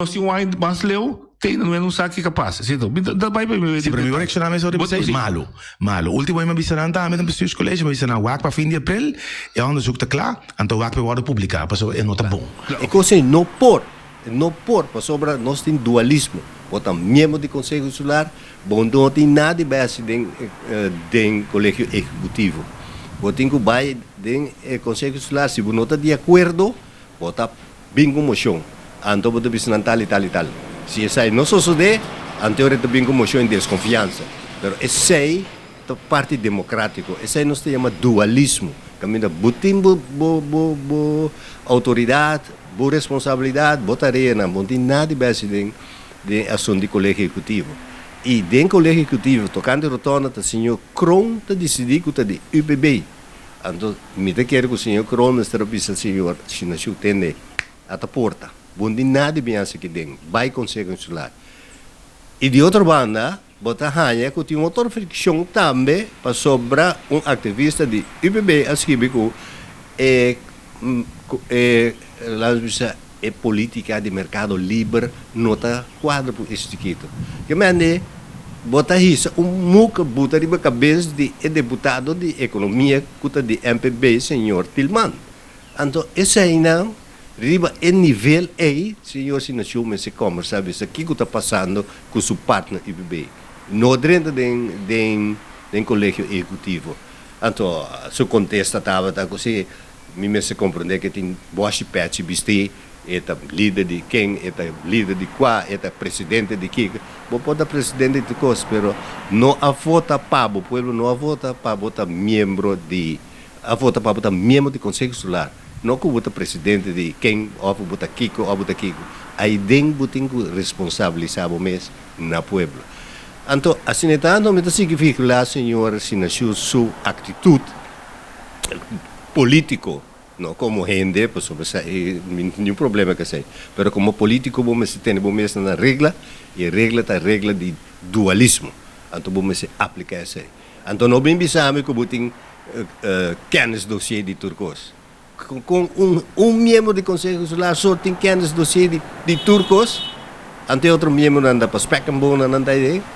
Nos tin un mas leu, te no un sa kiko pasa. Si, mi ta bai pa mi. Si, pero mi reacciona mes ora Sí. Malo, malo. Ultimo mi bisa nan tambe den bestuurscollege, mi bisa nan wak pa fin di april, e onderzoek ta kla, anto wak pa worden publica, paso e no ta bon. E kos no por, no por, pasobra nos tin dualismo. Bo ta miembro di Konseho Insular, bo no tin nada di bai den kolegio ehekutivo. Bo tin ku bai den Konseho Insular, si bo no ta di akuerdo, bo ta bin ku moshon. Anto bo ta bisa nan tal i tal i tal. Si esei no sosodé, anto ta bin ku moshon di deskonfiansa. Pero esei ta parti demokrátiko. Esei nos ta yama dualismo. Kaminda bo tin bo, bo, bo, bo outoridat, bo responsabilidat, bo tarea, bo tin nada di bai den asuntu di kolegio ehekutivo. I den kolegio ehekutivo, tokante rotonde, ta señor Kroon ta disidí ku ta di UPB. Anto, mi ta kere ku señor Kroon mester bisa señor Shinashu tende ata porta. Bo tin nada di bin aki den, bai Konseho Insular. I di otro banda, bo ta haña ku tin otro frikshon tambe pasobra un aktivista di UPB a skirbi ku laten we zeggen, e polítika di merkado liber no ta kuadra ku chikitu. Ke men bo ta hisa un muka buta riba kabes di e diputado di ekonomia ku ta di MPB, señor Tilman. Anto, esei nan, riba e nivel ei, señor Sinasio mester kombersá bisa kiko ta pasando ku su partner UPB. No drenta den kolegio ehekutivo. Anto, su kontesta tabata ku si mi mester komprondé ku tin boshi pechi bisti, e ta lider di ken, e ta lider di kua, e ta presidente di kiko. Bo por ta presidente di kos, pero no a vota pa bo, pueblo no a vota pa bo ta miembro di, a vota pa bo ta miembro di Konseho Insular. No ku bo ta presidente di ken, òf bo ta kiko, òf bo ta kiko. Ei den bo tin ku responsabilisá bo mes na pueblo. Anto, asina tantu, mi ta sigui vigilá señor Sinasio su aktitut polítiko, no komo hende, pasobra ningun problema ku esei. Pero komo polítiko, bo mester tene bo mes na regla, i regla ta regla di dualismo. Anto, bo mester apliká esei. Anto, no bin bisami ku bo tin kennisdossier di tur kos. Ku un miembro di Konseho Insular so tin kennisdossier di tur kos, anto otro miembro nan ta pa spek en bonen nan ta ei.